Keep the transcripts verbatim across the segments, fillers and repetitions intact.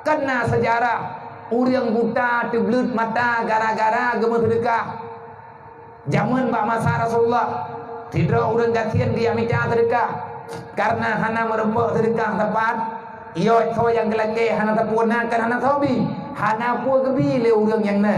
Kan na seujarah ureuëng buta teubleuet mata gara-gara geumeuseudeukah. Jameun bak masa Rasulullah, sidroe ureuëng gasien geujak mita seudeukah. Kareuna hana meurumpok seudeukah tepat, yôh soe nyang geulakée hana sapeue na, kan hana soe bi, hana peue geubi lé ureuëng nyang na.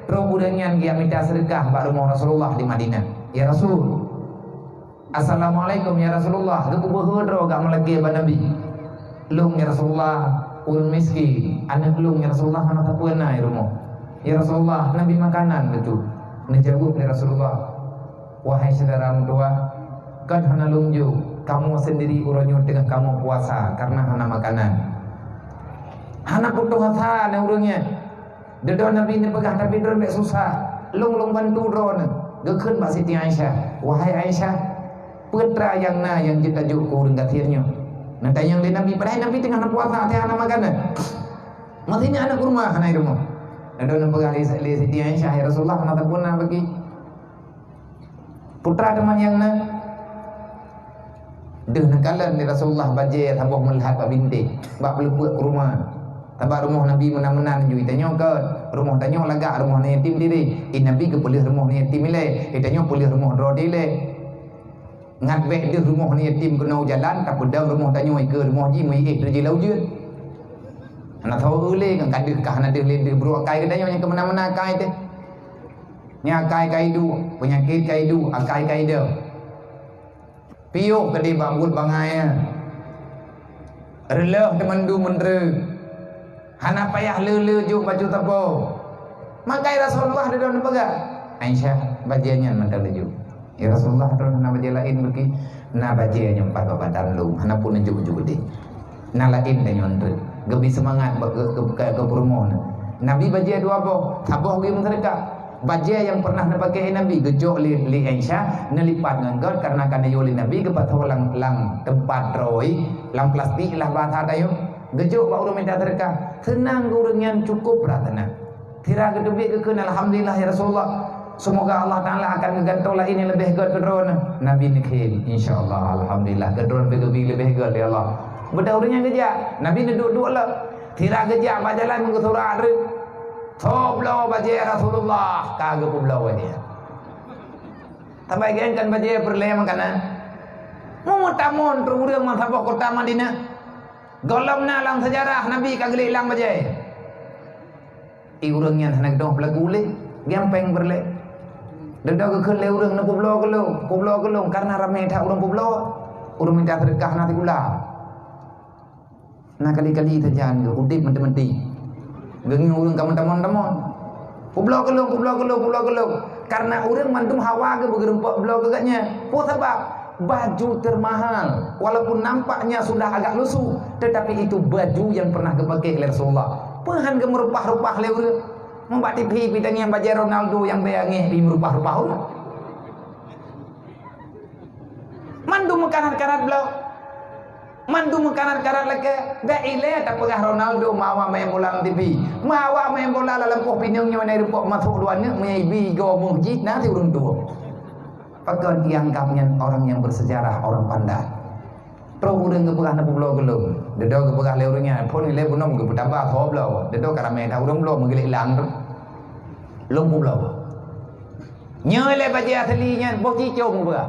Trok ureuëng nyan geujak mita seudeukah bak rumoh Rasulullah di Madinah. "Ya Rasul, assalamualaikum ya Rasulullah," geupeubeuhe droe gak meulakée bak Nabi. "Lôn ya Rasulullah, ureuëng miskin, aneuëk lôn ya Rasulullah hana sapeue na di rumoh. Ya Rasulullah, neubi makanan keu tu." Neujaweueb lé Rasulullah, "Wahai syedara meutuwah, kon hana lôn jok, kamoe seundiri uroe nyoe teungoh kamoe puasa kareuna hana makanan." Hana putôh asa lé ureuëng nyan. Dudoe Nabi neupeugah, "Tapi droeneuh bék susah, lôn, lôn bantu droeneuh." Geukheun bak Siti Aisyah, "Wahai Aisyah, peue teuma nyang na nyang jeuet tajok keu ureuëng gasien nyoe?" Neutanyong lé Nabi, padahai Nabi teungoh na puasa, teuh hana makanan. Masih nyan aneuëk kurma hana di rumoh. Dudoe neupeugah lé, lé Siti Aisyah, "Ya Rasulullah, hana sapeue na bagi." Peue teuma nyang na? Deuh neukalon lé Rasulullah bajée saboh meulhat bak bintéh, bak peuleupeuk kurma. Sabab rumoh Nabi meunan-meunan ju, tanyoe kon. Rumoh tanyoe lagak rumoh aneuk yatim diri. I Nabi geupeuleueh rumoh aneuk yatim ilée, i tanyoe peuleueh rumoh droe ilée. Ngat bék deuh rumoh aneuk yatim keunoe jalan, tapeudong rumoh tanyoe ikeue rumoh jih meuiéh teujih lam ujeuen. Hana tho lé ngon ka deuh, ka hana deuh lé deuh, brok akai geutanyoe nyang keu meunan-meunan akai teuh. Nyan akai ka iduek, peunyakét ka iduek, akai ka idong. Piôh keudeh bak buet bangai nyan. Reuloh teumandum meunreue. Hana payah le-le jok baju sapo. Maka Rasulullah dudoe neupeugah, "Aisyah, bajée nyan mantong neujok." "Ya Rasulullah, droe hana bajée laén bagi." "Na bajée nyoe pat bak badan lôn, hana peue neujok-jok deh." Na laén tanyoe treuk. Geubri seumangat bak geu-, geu-, geu-, geu-, peurumoh nyan. Nabi bajée dua boh, saboh geumeuseudeukah. Bajée nyang pernah neupaké Nabi geujok lé, lé Aisyah, neulipat ngon gét kareuna ka neuyue lé Nabi geupasoe lam, lam teumpat droe, lam plastik lah bahasa tanyoe. Geujok bak ureuëng mita seudeukah. Seunang geuh ureuëng nyan, cukup brat seunang. Sira geuteubiet geukheun, "Alhamdulillah ya Rasulullah. Semoga Allah Taala akan geugantoe laén nyang leubeh gét keu droeneuh." Nabi neukheun, "Insya Allah, alhamdulillah, keu droeneuh pih geubri leubeh gét lé Allah." Beudôh ureuëng nyan geujak, Nabi neuduek-duek lom. Sira geujak bak jalan meugeusura treuk. Tho bloe bajée Rasulullah, ka geupeubloe bajée. Sabai geuh kan bajée peureulée makanan. Meumeutamong treuk ureuëng meusaboh kota Madinah. Gohlom na lam seujarah Nabi ka geulék lang bajée. I ureuëng nyan hana geudong peulagu lé, gampéng beureulék. Dudoe geukheun lé ureuëng, "Neupeubloe keu lôn, peubloe keu lôn," kareuna ramé that ureuëng peubloe. Ureuëng mita seudeukah na sikula. Na kali-kali sajan geuh udeb meuti-meuti. Geungieng ureuëng ka meutamong-tamong. "Peubloe keu lôn, peubloe keu lôn, peubloe keu lôn." Kareuna ureuëng mandum hawa geuh beugeureumpok bloe keu gobnyan. Peue sabab? Baju teumahal. Walaupun nampaknya sudah agak lusuh, tetapi itu baju yang pernah geupaké lé Rasulullah. Peue han geumeurupah-rupah lé ureuëng? Meubak T V pih tangieng bajée Ronaldo nyang bèe angéh pih meurupah-rupah ureuëng. Mandum meukarat-karat bloe. Mandum meukarat-karat lakée. Bék ilée tapeugah Ronaldo meuawak main bola lam T V. Meuawak main bola lam lampôh pineung nyoe na rumpok masôk dua neuk, meunyo ibi goe meuh jih na si ureuëng tuwoe. Pakon ianggap nyan orang nyang bersejarah, orang pandai. Troh ureuëng geupeugah na peubloe keu lôn. Dudoe geupeugah lé ureuëng nyan, phon ilée bunoe geupeutaba tho bloe. Dudoe ka ramé that ureuëng bloe meugilék lang tu. Lôn peubloe. Nyoe lé bajée asli nyan, boh cicom geupeugah.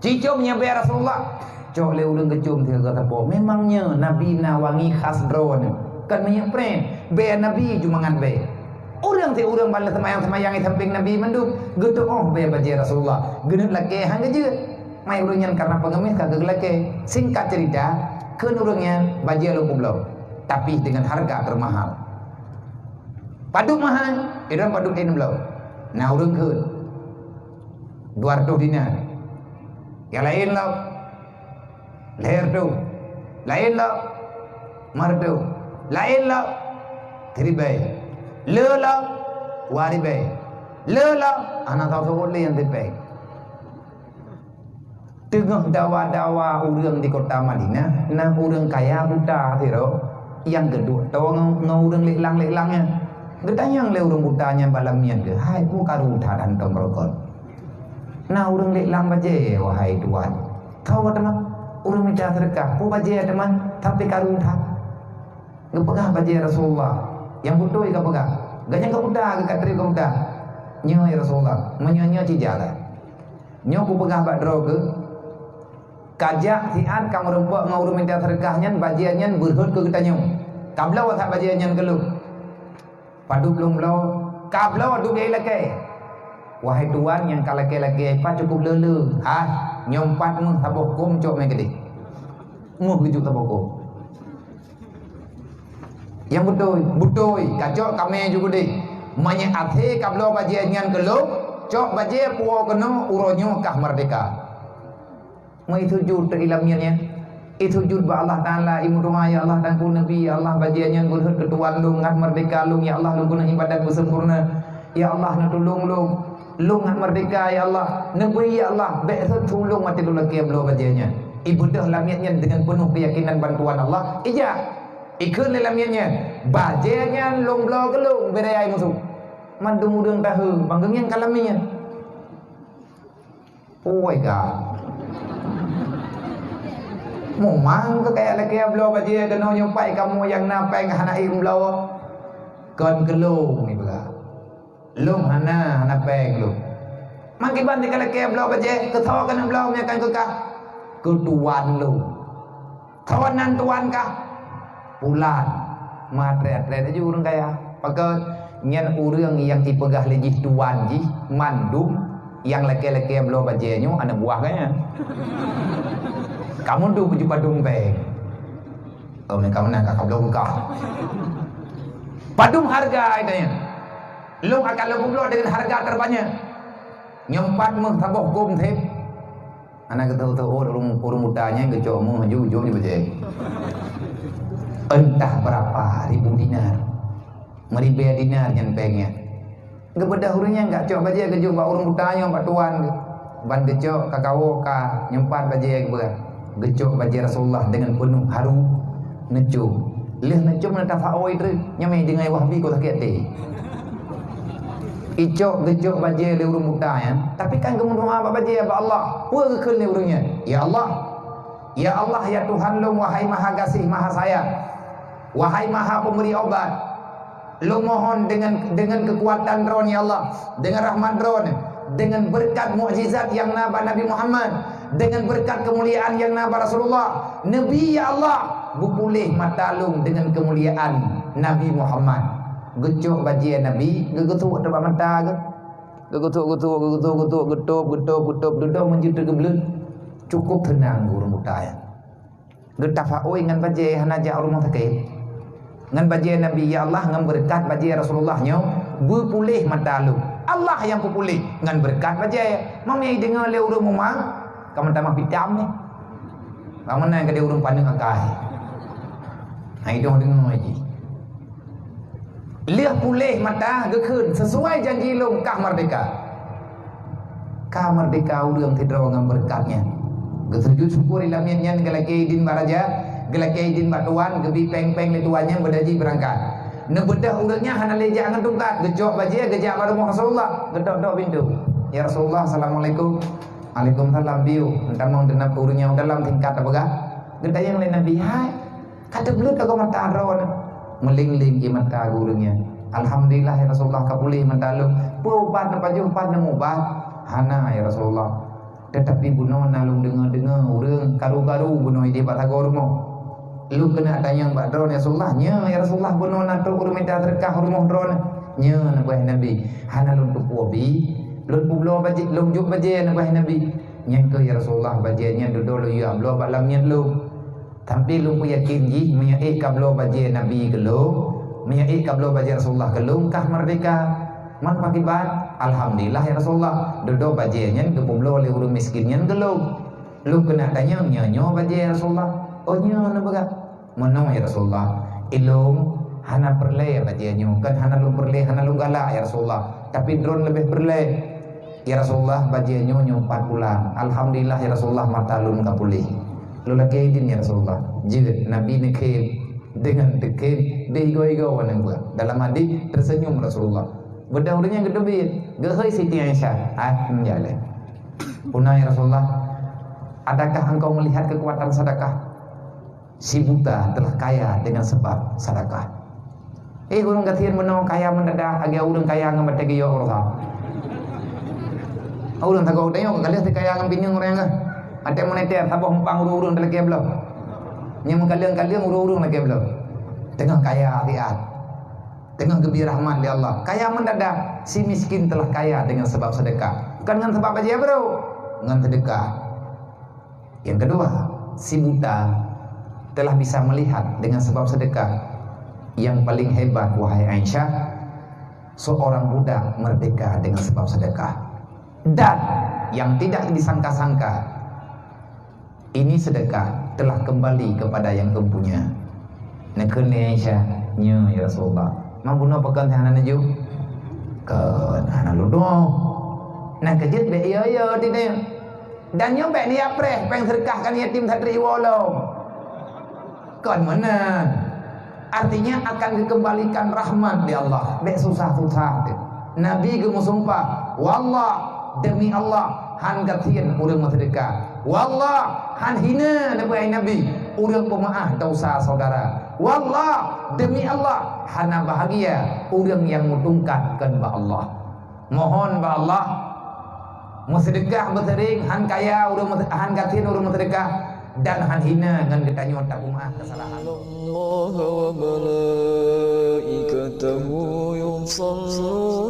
Cicom nyang bèe Rasulullah. Cok lé ureuëng geucom sigoe sapo. Memang nyoe Nabi na wangi khas droeneuh. Kon minyeuk pren. Bèe Nabi ju mangat bèe. Ureuëng si ureuëng ban lé seumayang-seumayang di sampéng Nabi mandum, geutuoh bèe bajée Rasulullah. Geuneuk lakée han geujeuet. Mai ureuëng nyan kareuna peungemis ka geulakée. Singkat cerita, kheun ureuëng nyan bajée lôn peubloe, tapi dengan harga termahal. Padub meuhai, idong padub lhèe bloe. Na ureuëng kheun, dua reutôh dinar. Nyang laén lom, lhèe reutôh. Laén lom, limong reutôh. Laén lom, siribèe. Le lom, dua ribèe. Le lom, hana teuseubut lé nyang siribèe. Teungoh dawa-dawa ureuëng di kota Madinah, na ureuëng kaya buta sidroe nyang geuduek toe ngon, ngon ureuëng lék lang-lék lang nyan. Geutanyong lé ureuëng buta nyan bak lamiet geuh, "Hai, peue karu that hantom meurokot?" "Na ureuëng lék lang bajée, wahai tuan." "Soe teuma?" "Ureuëng mita seudeukah." "Peue bajée teuma, tapi karu that?" Geupeugah bajèe Rasulullah, "Nyang beutôi kapeugah." Gobnyan geupeugah, geukatrép geupeugah, "Nyoe, ya Rasulullah, meunyoe nyoe ci jalan. Nyoe kupeugah bak droe keuh, kajak siat kameurumpok ngon ureueng minta seudeukah nyan, bajèe nyan beurhot keu geutanyoe. Kabloe that bajèe nyan keu lôn." Padub lôn bloe, kabloe dub lé lakèe. Wahai tuan nyang ka lakèe-lakèe, pat cukup le-le. Hai, nyoe pat meuh saboh kôm cok mé keudéh. Meuh geujok saboh kôm. Nyang beutôi, beutôi, kacok kamé ju keudéh. Meunyoe até kabloe bajèe nyan keu lôn, cok bajèe puwoe keunoe uroe nyoe kah merdeka. Meusujud teuh i lamiet nyan. Isujud bak Allah Taala, imeudoa, "Ya Allah, Teungku Nabi, ya Allah, bajèe nyan beurhot keu tuan lôn, ngat merdeka lôn, ya Allah, lôn keuneuk ibadat beusempurna. Ya Allah, neutulông lôn. Lôn ngat merdeka, ya Allah. Neubri, ya Allah, bèk sot tulông watèe lôn lakèe bloe bajèe nyan." Ibeudôh lamiet nyan deungon peunoh keuyakinan bantuan Allah. Ija, ikheun lé lamiet nyan, "Bajèe nyan lôn bloe keu lôn, bèk raya musoh." Mandum ureueng tahe, bang geungieng ka lamiet. Puwoe ka. Mumang keu kajak lakèe bloe bajèe keunoe nyoe pat kamoe nyang na pèng hana ék bloe. Kon keu lôn ipeugah. Lôn hana, hana pèng lôn. Mangkiban di ka lakèe bloe bajèe, keu soe keuneuk bloe meunyo kon keu kah? Keu tuan lôn. Soe nan tuan kah? Pulan. Meuatré-atré laju ureueng kaya. Pakon nyan ureueng nyang ipeugah lé jih tuan jih mandum nyang lakèe-lakèe bloe bajèe nyoe aneuk buah geuh nyan. Kamoe dum baju padum bèe. Oh, mereka menang ka bloe kah. Padum hareuga itanya. Lôn akan lôn peubloe deungon hareuga teubanyak. Nyoe pat meuh saboh gom sép. Hana geutôh-tôh ureueng, ureueng buta nyan geucok meuh ju, ju, ju bajèe. Entah berapa ribu dinar. Meuribèe dinar nyan pèng nyan. Geubeudôh ureueng nyan geucok bajèe geujok bak ureueng buta nyoe bak tuan geuh. Ban geucok ka kawoe ka nyoe pat bajèe geupeugah. Geucok bajèe Rasulullah deungon peunoh haru neucôm. Lheueh neucôm neutafaoi treuk, nyan meudeungoe Wahabi kok sakét até. Icok geucok bajèe lé ureueng buta nyan, tapi kan geumeudoa bak bajèe bak Allah. Peue geukheun lé ureueng nyan? "Ya Allah, ya Allah, ya Tuhan lôn, wahai Maha Gaséh, Maha Sayang, wahai Maha Peubri obat, lôn mohon deungon, deungon keukuatan Droeneuh, ya Allah, deungon rahmat Droeneuh, deungon beureukat mukjizat nyang na bak Nabi Muhammad, deungon beureukat keumuliaan nyang na bak Rasulullah, Nabi, ya Allah, beupuléh mata lôn deungon keumuliaan Nabi Muhammad." Geucok bajèe Nabi, geugeusok teubak mata geuh. Geugeusok, geusok, geusok, geusok, geutôb, geutôb, geutôb, dudoe meunjeuet teugeubleuet. Cukup seunang ureueng buta nyan. Geutafaoi ngon bajèe hana jak u rumoh sakét. Ngon bajèe Nabi, "Ya Allah, ngon beureukat bajèe Rasulullah nyoe, beupuléh mata lôn." Allah nyang peupuléh ngon beureukat bajèe. Mamé deungoe lé ureueng mumang, ka meutamah pitam nyoe. Ka meunan ka di ureueng paneuk akai. Hai dong deungoe jih. Lheueh puléh mata geukheun, "Sesuai janji lôn kah merdeka." Ka merdeka ureueng sidroe ngon beureukat nyan. Geusujut syukur i lamiet nyan geulakèe idin bak raja, geulakèe idin bak tuan, geubi pèng-pèng lé tuan nyan beudaji beurangkat. Neubeudôh ureueng nyan hana lé jak ngon tungkat, geucok bajèe geujak bak rumoh Rasulullah, geutok-tok pintoe. "Ya Rasulullah, assalamualaikum." "Waalaikumsalam, biôh. Meutamong deunam ureueng nyan u dalam tingkat tapeugah." Geutanyong lé Nabi, "Hai, ka teubleuet agoe mata droeneuh?" Meuléng-léng ié mata geuh ureueng nyan. "Alhamdulillah, ya Rasulullah, ka puléh mata lôn." "Peue ubat neupajoh, pat neumubat?" "Hana, ya Rasulullah. Teutapi bunoe na lôn deungoe-deungoe ureueng karu-karu bunoe idéh bak sagoe rumoh. Lôn keuneuk tanyong bak droeneuh, ya Rasulullah." "Nyo, ya Rasulullah, bunoe na trok ureueng mita seudeukah u rumoh droeneuh." "Nyo," neupeugah Nabi. "Hana lôn teupeue bi. Lôn peubloe bajèe, lôn jok bajèe," neupeugah Nabi. "Nyan kheueh, ya Rasulullah, bajèe nyan dudoe lôn yue bloe bak lamiet lôn. Tapi lôn peuyakin jih meunyoe ék kabloe bajèe Nabi keu lôn, meunyoe ék kabloe bajèe Rasulullah keu lôn, kah merdeka. Man pakiban, alhamdulillah, ya Rasulullah, dudoe bajèe nyan geupeubloe lé ureueng miskin nyan keu lôn. Lôn keuneuk tanyong, nyo nyoe bajèe Rasulullah?" "Oh, nyo," neupeugah. "Meunoe, ya Rasulullah, ilôn hana peureulèe bajèe nyoe, kan hana lôn peureulèe, hana lôn galak, ya Rasulullah, tapi droen leubeh peureulèe." "Ya Rasulullah, bajèe nyoe, nyoe pat bulan. Alhamdulillah, ya Rasulullah, mata lôn ka puléh." "Lôn lakèe idin, ya Rasulullah." Jeuet, Nabi neukhém deungon teukhém, deuh igoe-igoe wan neubuet. Dalam hadis, teuseunyum Rasulullah. Beudôh ureueng nyan geuteubiet, geuhôi Siti Aisyah, "Hai, meunjaleh." "Puna, ya Rasulullah, adakah engkau melihat kekuatan sedekah?" Si buta telah kaya dengan sebab sedekah. Eh, ureuëng gasien bunoe kaya mendadak, lagée ureuëng kaya ngon batée geuyok uroe. Ureuëng sagoe tanyong ka lheueh kaya ngon pineung ureuëng nyan. Até moneter saboh empang ureuëng-ureuëng talakée bloe. Nyang meukaleueng-kaleueng ureuëng-ureuëng lakée bloe. Teungoh kaya siat. Teungoh geubri rahmat lé Allah. Kaya mendadak, si miskin telah kaya dengan sebab sedekah. Bukan ngon sebab bajée bro, ngon sedekah. Yang kedua, si buta telah bisa melihat dengan sebab sedekah. Yang paling hebat, wahai Aisyah, seorang budak merdeka dengan sebab sedekah. Dan yang tidak disangka-sangka, ini sedekah telah kembali kepada yang empunya. Neukheun lé Aisyah, "Nyo, ya Rasulullah." Mang bunoe pakon hana neujok? Kon hana ludoe. Nah, keujeuet bék yo-yo di nyoe. Dan nyoe bék niat preh péng sedekah keu yatim santri iwoe lom. Kon meunan. Artinya akan dikembalikan rahmat di Allah. Bék susah-susah teuh. Nabi geumeusumpah, "Wallah, demi Allah, han gasien ureuëng meusedekah. Wallah, han hina," neubeuet Nabi, "ureuëng peumaáh dosa saudara. Wallah, demi Allah, hana bahagia ureuëng nyang meutungkat keu bak Allah." Mohon bak Allah, meusedekah beuseuring, han kaya ureuëng meuse-, han gasien ureuëng meusedekah, dan han hina ngon geutanyoe tapeumaáh keusalahan. الله وملائكته يصلون